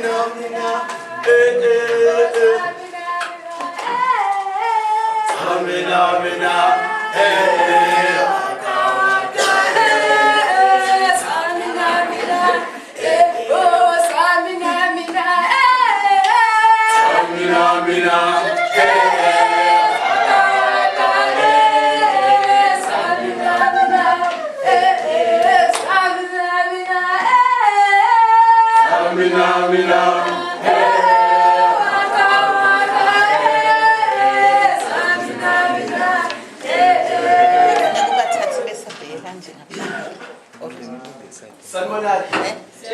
Samina mina eh eh eh. Samina mina eh eh. Waka waka eh. Samina mina eh oh samina mina eh. Samina mina eh eh. Waka waka eh. Samina mina eh eh. Samina mina eh. Samina mina eh eh. Waka waka eh. Samina mina eh eh. Kubathathu besabheke kanje ngaphandle. Or Sanibonani.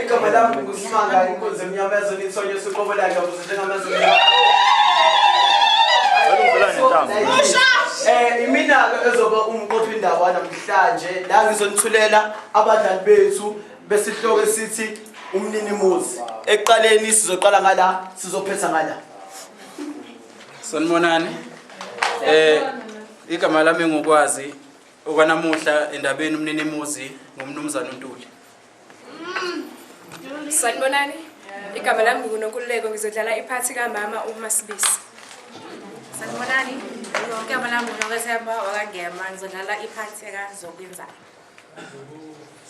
Igama lami nguSimanga inkunzi emnyama ezweni ithonye usuqobo lakhe ukuze njengamazulu. Imina-ke ezoba umqophi indaba namhlanje la ngizonithulela abadlali bethu besihloko esithi umninimuzi. Ekuqaleni sizoqala ngala, sizophetha ngala. Sanibonani. Igama lami ngukwazi okwanamuhla endabeni umninimuzi ngumnumzane uNtuli. Sanibonani. Igama lami nguNonkululeko ngizodlala iphathi kamama uMasibisi. Sanibonani. Igama lami nguNokwethemba wakaNgema ngizodlala iphathi kaZokwenzani.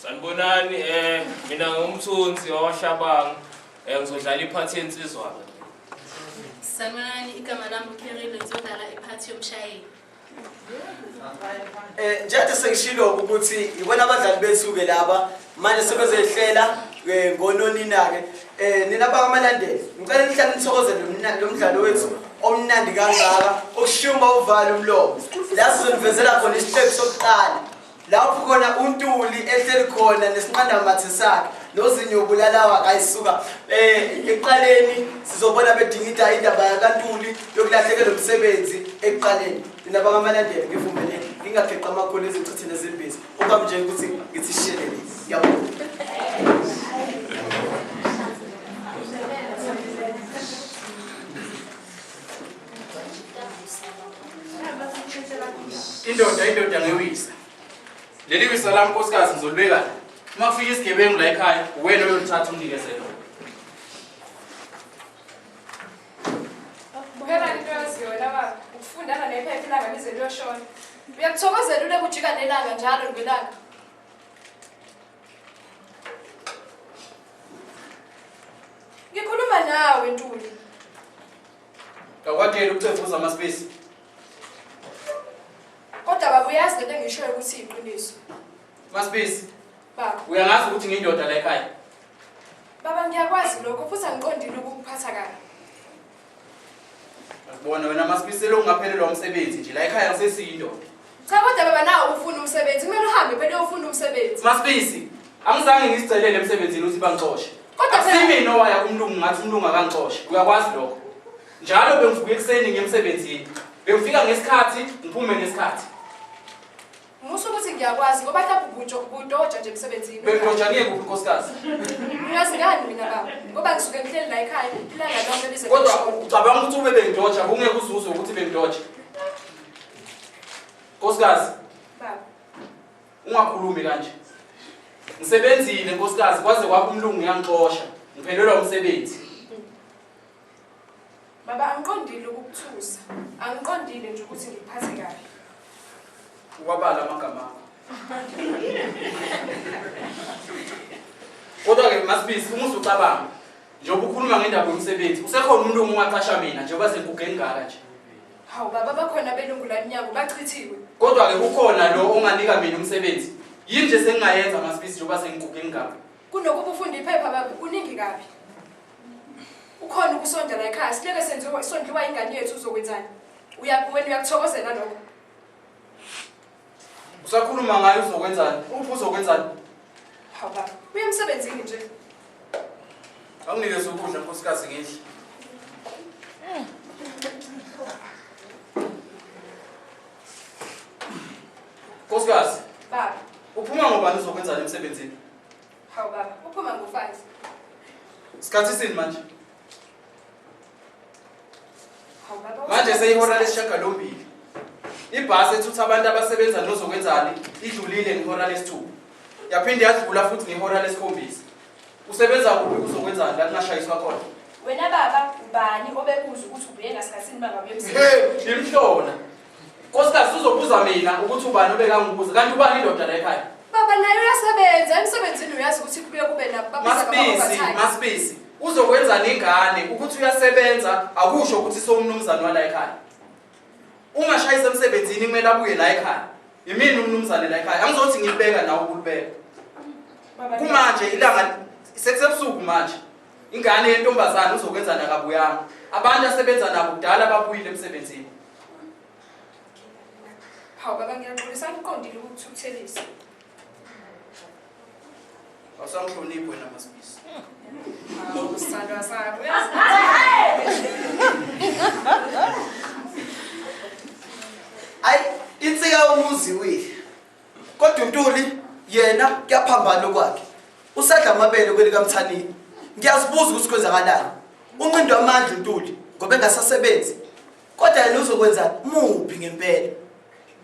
Sanibonani mina ngumthunzi wakwaShabang ngizodlala iphathi yensizwa. Sanibonani, igama lami uKherile ngizodlala iphathi yomshayeli. Njengoba sengishilo ukuthi ibona abadlali bethu ke laba manje sebezehlela ngononina ke. Nina bakaMalandela ngicela nihlale nithokozele lo mdlalo wethu omnandi kangaka okushuma uvale umlomo. La sizonivezela khona isiqephu sokuqala lapho khona uNtuli ehleli khona nesinqandamathe sakhe nozinyo bulalawa kayisuka. Ekuqaleni sizobona bedingida indaba yakaNtuli yokulahlekelwa umsebenzi ekuqaleni. Nina bakaMalandela ngivumelene ngingakheqa amakhulu ezichithini ezimbiza okwami nje ukuthi ngithi shelele. Ngiyabonga. Indoda indoda ngewisa. Leli wisa lami nkosikazi ngizolibeka la. Uma kufika isigebengu la ekhaya, wena oyolithatha umnikeze lona. Phela into yaziyo wena baba, ukufundana nephepha ilanga lize liyoshona. Uyakuthokozela ule kujika nelanga njalo ngelanga. Ngikhuluma nawe Ntuli. Awukwadeli ukucevuza amaspace. Kodwa baba uyazi lento engishoyo ukuthi iqiniso. Maspace. Baba. Uyangazi ukuthi ngiyindoda la ekhaya. Baba ngiyakwazi lokho futhi angiqondile ukukuphatha kabi. Akubona wena Maspace lo ungaphelelwa umsebenzi nje la ekhaya ngisesiyindoda. Cha kodwa baba nawe ufuna umsebenzi, kumele uhambe phela uyofuna umsebenzi. Maspace, angizange ngizicelele emsebenzini ukuthi bangixoshe. Kodwa phela Asimina owaya kumlungu ngathi umlungu akangixoshe. Uyakwazi lokho. Njalo bengivuka ekuseni ngiye emsebenzini. Bengifika ngesikhathi, ngiphume ngesikhathi. Musa ukuthi ngiyakwazi ngoba mhlawumbe ubudoja nje emsebenzini. Bengidoja ngiye kuphi nkosikazi? Uyazi ngani mina baba? Ngoba ngisuke ngihleli la ekhaya ilanga lonke lize Kodwa lishone. ucabanga ukuthi ube bengidoja kungeke uzuzwe ukuthi bengidoja. Nkosikazi, Baba. ungakhulumi kanje. Ngisebenzile nkosikazi kwaze kwaba umlungu uyangixosha. Ngiphelelwa umsebenzi. Baba angiqondile ukukuthusa. Angiqondile nje ukuthi ngikuphathe kabi. Uwabala amagama akho. Kodwa ke Masibisi uma usucabanga njengoba ukhuluma ngendaba yomsebenzi usekhona umuntu ongaqasha mina njengoba sengiguge ngaka nje. Hawu baba bakhona abelungu la emnyango bachithiwe. Kodwa ke kukhona lo onganika mina umsebenzi. Yini nje sengingayenza Masibisi njengoba sengiguge ngaka? Kunokuba ufunde iphepha baba kuningi kabi. Ukhona ukusondela ekhaya sileke senziwa sondliwa ingane yethu uzokwenzani? Wena uyakuthokozela lokho. Usakhuluma ngayo uzokwenzani? Uphi uzokwenzani? Hawu baba, uya emsebenzini nje. Awunginikeze ukudla nkosikazi ngidle. Nkosikazi, Baba, uphuma ngobani uzokwenzani emsebenzini? hawu baba, uphuma ngo-5. Isikhathi sini manje? Hawu baba. Manje seyihora lesishiyagalombili. Ibhasi ethutha abantu abasebenza nozokwenzani idlulile ngehora lesithupha. Yaphinde yadlula futhi ngehora lesikhombisa. Usebenza kuphi uzokwenzani la kungashayiswa khona? Wena baba ubani obekuza ukuthi ubuye ngasikhathini bangabuye emsebenzini? He, imhlola. Nkosikazi uzobuza mina ukuthi ubani obekangibuza kanti ubani indoda la ekhaya? Baba naye uyasebenza emsebenzini uyazi ukuthi kubuye kube nabo babiza Masibisi, Masibisi, uzokwenzani ingane ukuthi uyasebenza akusho ukuthi sowumnumzane wala ekhaya. Ungashayisa emsebenzini kumele abuye la ekhaya. Yimina umnumzane la ekhaya. Angizothi ngilibeka nawe ukulibeka. Kumanje ilanga sekusebusuku manje. Ingane yentombazane uzokwenzani akabuyanga. Abantu asebenza nabo kudala babuyile emsebenzini. Hawu baba ngiyaxolisa ngiqondile ukukuthukuthelisa. Awusangihloniphi wena Masibisi. Hawu sithandwa sami. Ayi insika yomuzi wile. Kodwa uNtuli yena kuyaphambana okwakhe. Usadla amabele kwelikaMthanini. Ngiyazibuza ukuthi kwenzakalani. Unqindwa amandla uNtuli ngoba engasasebenzi. Kodwa yena uzokwenzani? Muphi ngempela?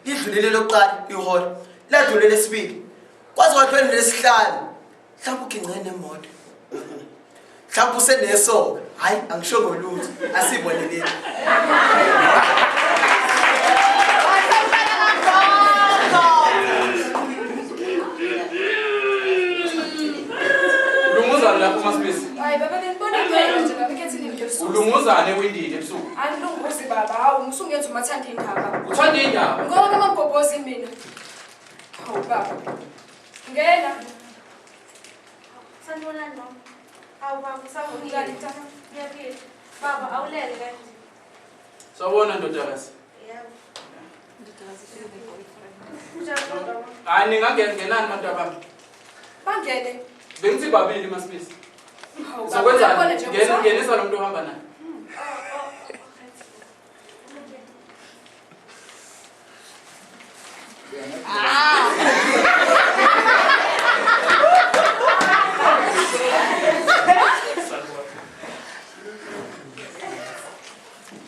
Lidlulele lokuqala ihora. Ladlulele lesibili. Kwaze kwadlula lesihlanu. Mhlawumbe ugingqe nemoto. Mhlawumbe usenesoka. Hayi angisho ngolutho. Asiboneleni. Ulunguzane lapho Masibisi. Hayi baba bengibona impela nje lapha ekhethini ngebusuku. Ulunguzane ewindini ebusuku. Angilunguzi baba, hawu ngisungenza umathanda indaba. Uthanda indaba. Ngoba mamgobhozi mina. Hawu baba. Ngena. Sanibonani mama. Awu baba usavukile. Ngiyaphila. Baba awulele kanje. Sawubona ndodakazi. Yebo. Kunjani kodwa mama? Hayi ningangena ngenani bantu abami. Bangene. Bengithi babili Masibisi. Hawu baba. Uyabona Uzokwenzani? nje Ngena ukuthi- ngenisa lo muntu ohamba naye. Sanibona.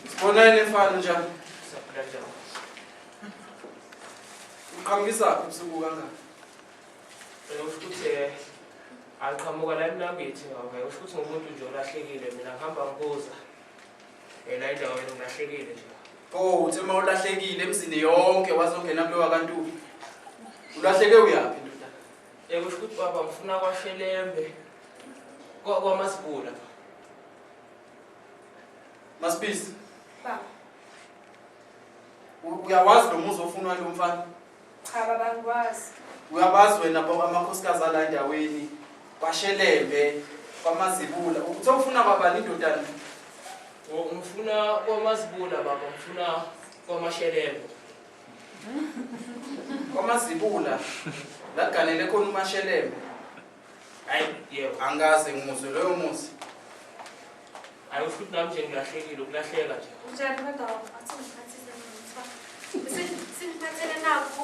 Sibonene mfana njani? Siyaphila njani? Uqhamukisaphi ubusuku kangaka? Usho ukuthi angiqhamuka la eMnambithi ngoba usho ukuthi ngumuntu nje olahlekile mina ngihamba ngibuza. La endaweni ngilahlekile nje. Oh, uthe uma ulahlekile emzini yonke wazongena kulowa kaNtuli. Ulahleke uyaphi ndoda? Kusho ukuthi baba ngifuna kwaShelembe. KwaMasibula. Masibisi, Baba. Uyawazi lo muzi ofunwa lo mfana? Cha baba ngikwazi. Uyabazi wena bo amakhosikazi ala endaweni kwaShelembe, kwaMazibula. Uthe ufuna babani indodana? Ngifuna kwaMazibula baba, ngifuna kwaMashelembe. KwaMazibula. Laganele khona uMashelembe. Hayi, yebo. Angikaze ngimuzwe loyo muzi. Hayi usho ukuthi nami nje ngilahlekile, ukulahleka nje. Unjani kodwa baba? Athi ngiphathise mina. Siniphathele nakho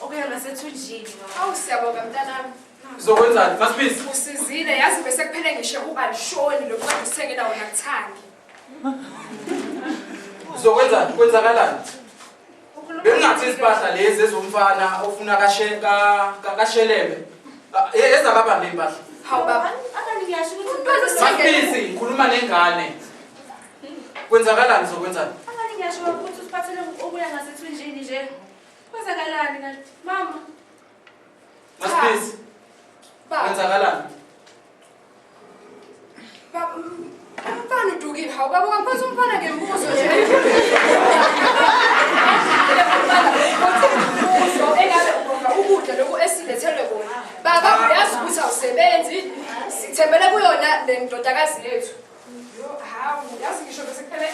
okuya ngasethunjini baba. Awu siyabonga mntanami. Uzokwenzani? Masibisi. Usizile yazi bese kuphele ngisho ubalishoni lokhu usithengela wona kuthangi. Uzokwenzani? Kwenzakalani? Bengingathi izimpahla lezi ezomfana ofuna kaShelembe. Ezakabani ley'mpahla? Hawu baba. Akani ngiyasho ukuthi Umntwana usithengele. Masibisi, ngikhuluma nengane. Kwenzakalani uzokwenzani? Akani ngiyasho ukuthi usiphathele okuya ngasethunjini nje. Kwenzakalani kanti? Mama. Masibisi, Baba. kwenzakalani? Baba, umfana udukile. Hawu baba ungaphatha umfana ngembuzo nje. Umbuzo engabe ubonga ukudla lokhu esilethelwe kona. Baba uyazi ukuthi awusebenzi. Sithembele kuyona le ndodakazi yethu. Yo, hawu, yazi ngisho bese kuphele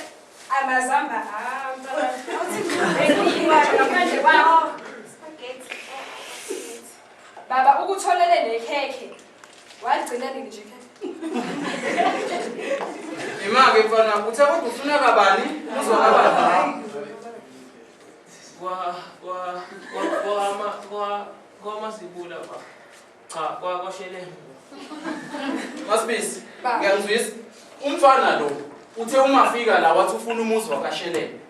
amazamba. Ah, mntwana. Awuthi ngibhekile ngaphandle kwakho. Spaghetti. Baba ukutholele nekhekhe. Waligcina nini nje ikhekhe? Ima-ke mfana, uthe kodwa ufuna kabani? Uzwa kabani? Kwa kwa kwa kwa kwa kwaMazibula baba. Cha, kwaShelembe. Masibisi, Baba. ngiyangizwisa. Umfana lo uthe uma fika la wathi ufuna umuzi wakaShelembe.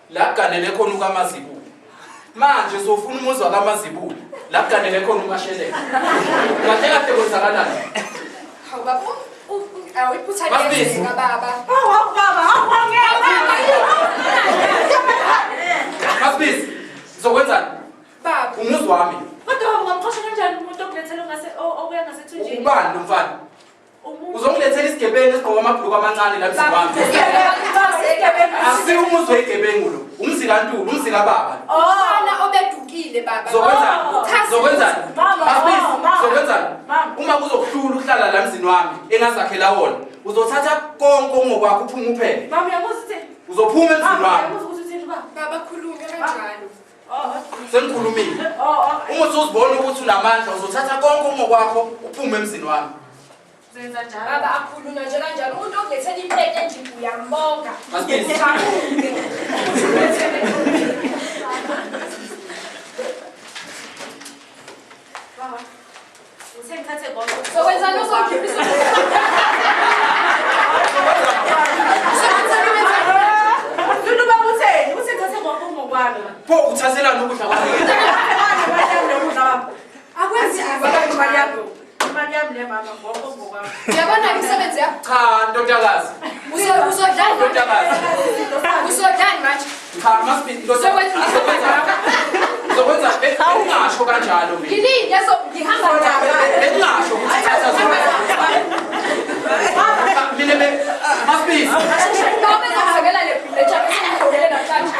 La kuganele khona ukaMazibula. Manje sofuna umuzi wakaMazibula. La kuganele khona uMashelembe. Kahle kahle kwenzakalani? Hawu baba, awu iphutha liyenzeka baba. Hawu baba, hawu ngeke. Masibisi, uzokwenzani? Baba. Umuzi wami. Kodwa baba ungamxosha kanjani umuntu okulethela ongase okuya ngasethunjini? Ubani lo mfana? Uzongilethela isigebengu esigqoka amabhuluku amancane la emzini wami. Asiwo umuzi weyigebengu lo. Umzi kaNtuli, umzi kababa. Umfana obedukile baba. Zokwenzani? Zokwenzani? Masibisi, zokwenzani? Mama. Uma kuzokuhlula ukuhlala la emzini wami engazakhela wona, uzothatha konke okungokwakho uphume uphele. Mama uyamuzwa uthini? Uzophuma emzini Mama wami. uyamuzwa ukuthi uthini baba? Baba khuluma kanjalo. Oh, Sengikhulumile. oh, Uma usuzibona ukuthi unamandla, uzothatha konke okungokwakho uphume emzini wami. Uzenza njalo. Baba akhulunywa nje kanjalo. Umuntu okulethela iplate enje uyambonga. Masibisi. Ujabule. Ukulethele. Baba. Uthe ngithathe konke. Sokwenzani uzokhipha Sokwenzani wenzani? Lulu baba utheni? Uthe ngithathe konke okungokwami. Pho uthathelani ukudla kwami? Imali yami nokudla baba. Akwenziwa kanjalo. Imali yami le mama konke okungokwami. Uyabona imisebenzi yakho? Cha, ndodakazi. Uzodlani? Ndodakazi. Uzodlani manje? Cha, Masibisi, ndodakazi. Uzokwenza bengingasho kanjalo mina. Ngilinde so ngihamba njalo. Bengingasho ukuthi thatha zonke. Mina be Masibisi. Ngoba ngizokela le le jacket engigqokele namhlanje.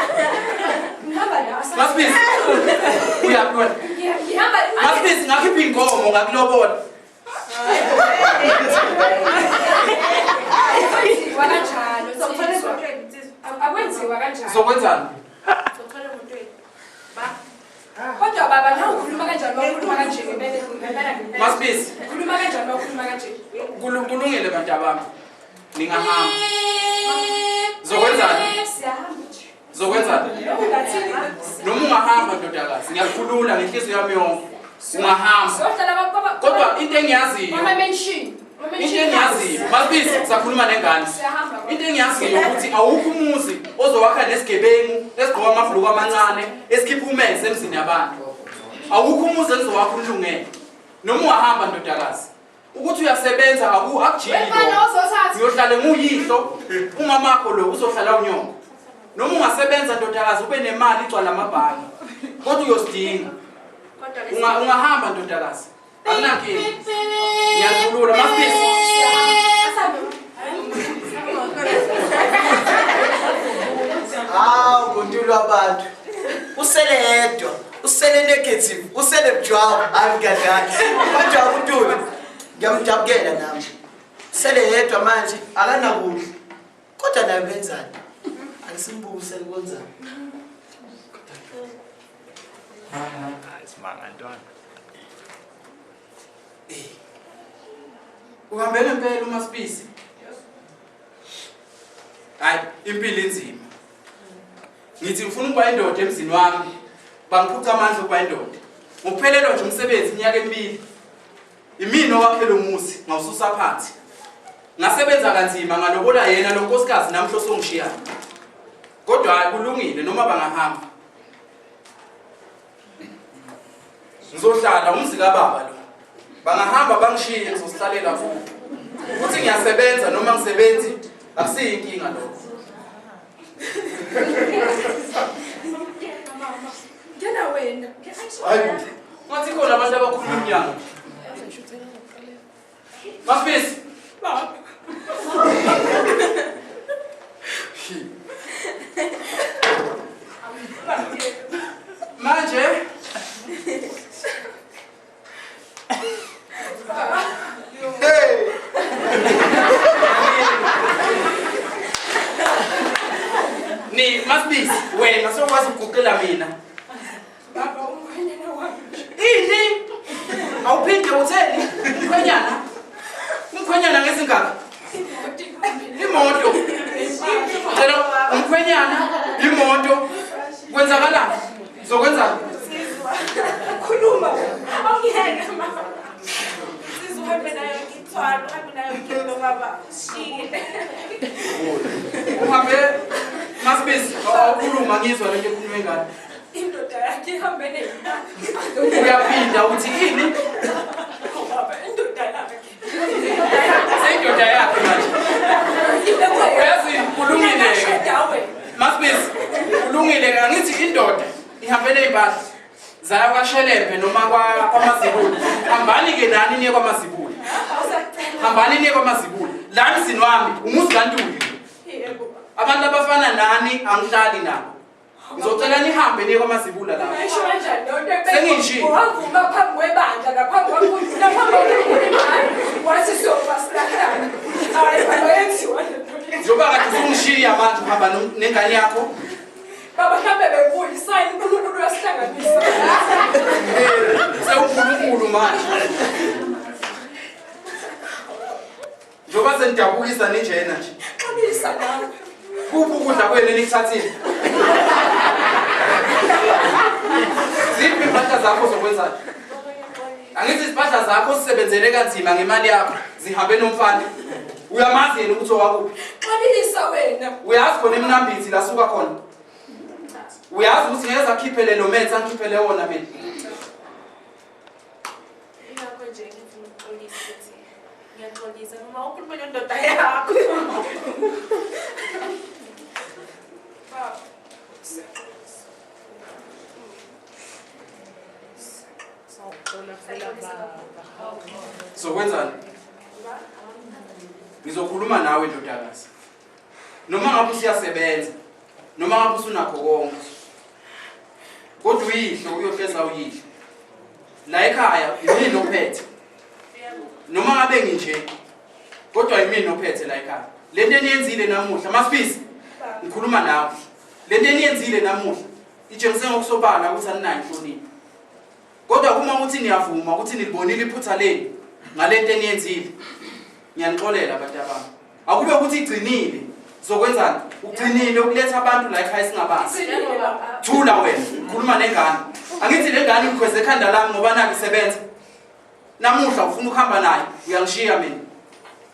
Ngihamba la. Masibisi. Uyaphi wena? Ngihamba. Masibisi ngakhipha inkomo ngakulobola. Akwenziwa kanjalo. Uzokuthola Nsizwa. emotweni nsizwa. Akwenziwa kanjalo. Uzokwenzani? Uzokuthola emotweni. Ba. Kodwa baba nawe ukhuluma kanjani mawukhuluma kanje ngempela ngempela ngempela. Masibisi. Ukhuluma kanjani mawukhuluma kanje? Kulungile bantu abami. Ningahamba. Uzokwenzani? Siyahamba nje. Uzokwenzani? Ungathini? Noma ungahamba ndodakazi, ngiyakukhulula ngenhliziyo yami yonke. Ungahamba. Siyohlala baba. Kodwa into engiyaziyo, Mama mention. Mama into engiyaziyo, Masibisi sakhuluma nengane. Siyahamba. Into engiyaziyo ukuthi awukho umuzi ozowakha nesigebengu esigqoka amabhuluku amancane esikhipha umenze emzini yabantu. Awukho umuzi engizowakha ulungele. Noma ungahamba ndodakazi. Ukuthi uyasebenza akujiki Wemfana lokho. ozothatha. Ngiyohlala nguyihlo, umamakho lo uzohlala unyoko. Noma ungasebenza ndodakazi ube nemali igcwala amabhange. Kodwa uyosidinga. Kodwa Ungahamba ndodakazi. Akunankinga. Ngiyakhulula Masibisi. Asambe. Hawu ngoNtuli wabantu. Usele yedwa, usele negative, usele bujwabu, hayi mgadlali. Kodwa uNtuli ngiyamjabukela nami. Usele yedwa manje akanakudla. Kodwa naye wenzani? Akusimbuke kwenzani. Isimanga ntwana. Uhambe ngempela uMasibisi. Hayi, impilo inzima. Ngithi ngifuna ukuba indoda emzini wami. Bangiphuca amandla okuba indoda. Ngokuphelelwa nje umsebenzi iminyaka emibili. Imina owakhela umuzi ngawususa phansi. Ngasebenza kanzima ngalobola yena lo nkosikazi namhla osongishiya. Kodwa hayi kulungile noma bangahamba. Ngizohlala umzi kababa lo. Bangahamba bangishiye ngizosihlalela kubo. Ukuthi ngiyasebenza noma ngisebenzi akusiyo inkinga lokho. Ngena wena. Hayi, ngathi khona abantu abakhuluma iminyango. Masibisi. Baba. Manje Hey! Ni Masibisi wena sokwazi ukuguqela mina. Baba umkhwenyana wami. Ini? Awuphinde utheni? Umkhwenyana? Umkhwenyana ngezingaka? Imoto. Cela umkhwenyana, imoto. Kwenzakalani? Zokwenzani? Sizwa. Khuluma. Awungiyeke mama. Sizwa uhambe nayo ithwalo, uhambe nayo into baba. Ushiye. Uhambe Masibisi, awukhuluma ngizwa lento ekhulunywa ingane. Indoda yakhe ihambe neyimali. Uyaphinda uthi ini? Baba indoda yakhe. Indoda yakhe manje. Uyazi kulungile. Masibisi kulungile angithi indoda ihambe nezimpahla zaya kwaShelembe noma kwaMazibuli. Hambani ke nani niye kwaMazibuli. Hambani niye kwaMazibuli. La emzini wami umuzi kaNtuli. Abantu abafana nani angihlali nabo. Ngizocela nihambe niye kwaMazibula la. Ngisho kanjani leyo nto Sengishilo. Wavuma phambi kwebandla naphambi kwankulunkulu naphambi kwankulunkulu wathi siyofa silahlane. Hayi baba yenziwa le nto. Njengoba kade usungishiya manje uhamba nengane yakho. Baba mhlambe bekuyi-sign uNkulunkulu uyasihlanganisa. SewuNkulunkulu manje. Njengoba senidabukisa ninjena nje. Xolisa nawe. Kuphi ukudla kwenu enikuthathile? Ziphi impahla zakho zokwenzani? Angithi izimpahla zakho zisebenzele kanzima ngemali yakho zihambe nomfana. Uyamazi yena ukuthi owakuphi? Xolisa wena. Uyazi khona eMnambithi la suka khona. Uyazi ukuthi ngeke zakhiphele lo metha angikhiphele wona mina. Ingakho nje ngifuna ukuxolisa ukuthi ngiyaxolisa noma ukhulume nendoda yakho. Baba siyaxolisa. Sokwenzani? Ngizokhuluma nawe ndodakazi. Noma ngabe usuyasebenza, noma ngabe usunakho konke. Kodwa uyihlo uyohleza uyihlo. La ekhaya yimina ophethe. Noma ngabe nginje kodwa yimina ophethe la ekhaya. Lento eniyenzile namuhla, Masibisi, ngikhuluma nawe. Lento eniyenzile namuhla itshengise ngokusobala ukuthi aninayo inhlonipho. Kodwa kuma ukuthi niyavuma ukuthi nilibonile iphutha lenu ngalento eniyenzile. Ngiyanixolela abantu abami. Akube ukuthi igcinile. Zokwenzani? Ugcinile ukuletha abantu la ekhaya singabazi. Thula wena, khuluma nengane. Angithi le ngane ngikhweze ekhanda lami ngoba nakho isebenza. Namuhla ufuna ukuhamba naye, uyangishiya mina.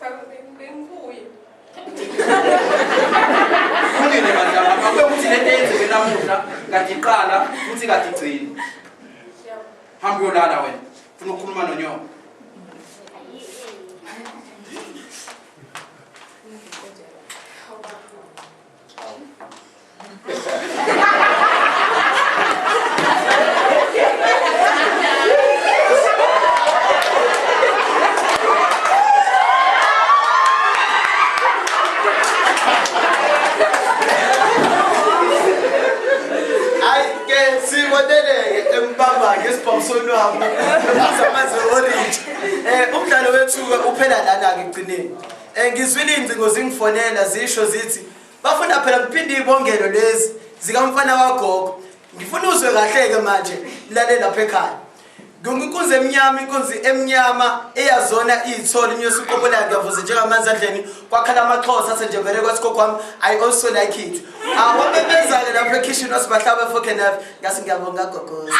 Baba bengibuye. Kulungile bandla, akube ukuthi lento eyenzeke namuhla kade iqala futhi kade igcina. Hamba uyolala wena. Ufuna ukukhuluma nonyoko. Hayi ke siboneleke embamba ngesibhamu sonwabu amanzi orange. Umdlalo wethu uphela lana ke ekugcineni. Ngizwile ingcingo zingifonela zisho zithi bafuna phela ngiphinde ibongelo lezi zikamfana wagogo. Ngifuna uzwe kahle ke manje lalela lapha ekhaya. Nginkunzi emnyama inkunzi emnyama eyazona iy'thole inyosi uqobo layo ngiyavuza njengamanzi andleni kwakhala amaxhosa asenje vele kwasigogo wami I also like it. Wabebeza-ke lapha ekhishini wasibahlaba efokenaf ngase ngiyabonga gogozi.